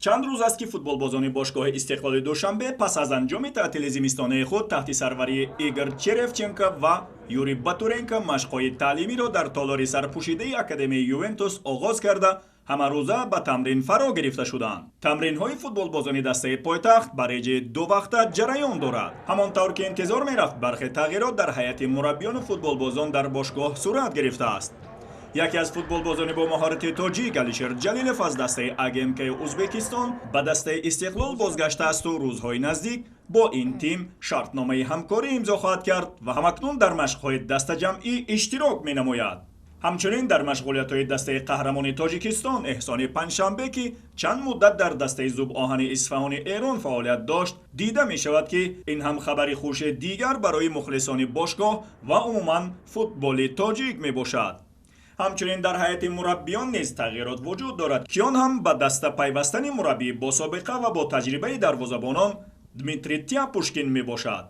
Чанд рӯз аст, ки футболбозони бошгоҳи Истиқлоли Душанбе пас аз анҷоми таътили зимистонаи худ таҳти сарварии Игор Черевченко ва Юрий Батуренко машқҳои таълимиро дар толори сарпӯшидаи Академияи Ювентус оғоз карда, ҳамарӯза ба тамрин фаро гирифта шуданд. Тамринҳои футболбозони дастаи пойтахт ба реҷаи дувақта ҷараён дорад. Ҳамон тавр ки интизор мерафт, бархе тағйирот дар ҳайати мураббиёну футболбозон дар бошгоҳ сурат гирифтааст. Яке аз футболбозони бо маҳорати тоҷик, Алишер Ҷалилов, аз дастаи АГМКи Узбекистон ба дастаи Истиқлол бозгаштаасту рӯзҳои наздик бо ин тим шартномаи ҳамкорӣ имзо хоҳад кард ва ҳамакнун дар машқҳои дастаҷамъӣ иштирок менамояд. Ҳамчунин дар машғулиятҳои дастаи қаҳрамони Тоҷикистон Эҳсони Панҷшанбе, ки чанд муддат дар дастаи Зӯбоҳани Исфаҳони Эрон фаъолият дошт, дида мешавад, ки ин ҳам хабари хуши дигар барои мухлисони бошгоҳ ва умуман футболи тоҷик мебошад. Ҳамчунин дар ҳайати мураббиён низ тағйирот вуҷуд дорад, ки он ҳам ба даста пайвастани мураббии бособиқа ва бо таҷрибаи дарвозабонон Дмитрий Тяпушкин мебошад.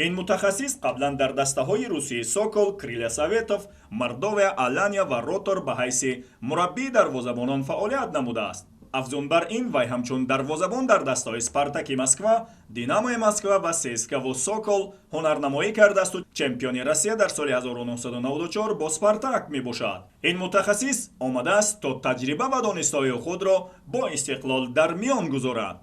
Ин мутахассис қаблан дар дастаҳои русии Сокол, Крылья Советов, Мордовия, Алания ва Ротор ба ҳайси мураббии дарвозабонон фаъолият намудааст. Афзун бар ин, вай ҳамчун дарвозабон дар дастаҳои Спартаки Москва, Динамои Москва ва ЦСКАву Сокол ҳунарнамоӣ кардаасту чемпиони Россия дар соли 1994 бо Спартак мебошад. Ин мутахассис омадааст, то таҷриба ва донистаҳои худро бо Истиқлол дар миён гузорад.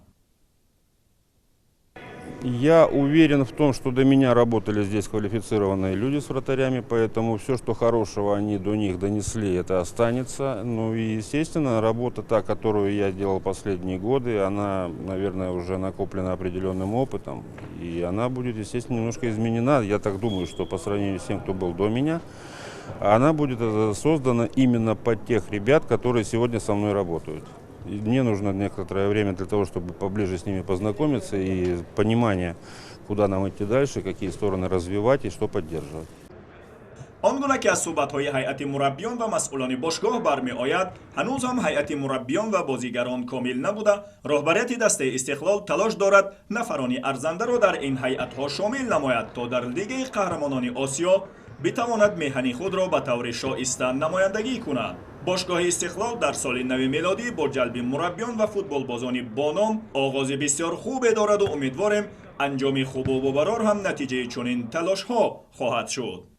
Я уверен в том, что до меня работали здесь квалифицированные люди с вратарями, поэтому все, что хорошего они до них донесли, это останется. Ну и, естественно, работа та, которую я делал последние годы, она, наверное, уже накоплена определенным опытом. И она будет, естественно, немножко изменена. Я так думаю, что по сравнению с тем, кто был до меня, она будет создана именно под тех ребят, которые сегодня со мной работают. И мне нужно некоторое время для того, чтобы поближе с ними познакомиться и понимание, куда нам идти дальше, какие стороны развивать и что поддерживать. Он гуна ки аз суҳбатҳои ҳайати мураббиён ва масъулони бошгоҳ бармеояд, ҳанӯз ҳам ҳайати мураббиён ва бозигарон комил набуда, роҳбарияти дастаи Истиқлол талош дорад нафарони арзандаро дар ин ҳайатҳо шомил намояд, то дар Лигаи қаҳрамонони Осиё битавонад меҳани худро ба таври шоиста намояндагӣ кунад. Бошгоҳи Истиқлол дар соли нави мелодӣ бо ҷалби мураббиён ва футболбозони боном оғози бисёр хубе дораду умедворем, анҷоми хубу бобарор ҳам натиҷаи чунин талошҳо хоҳад шуд.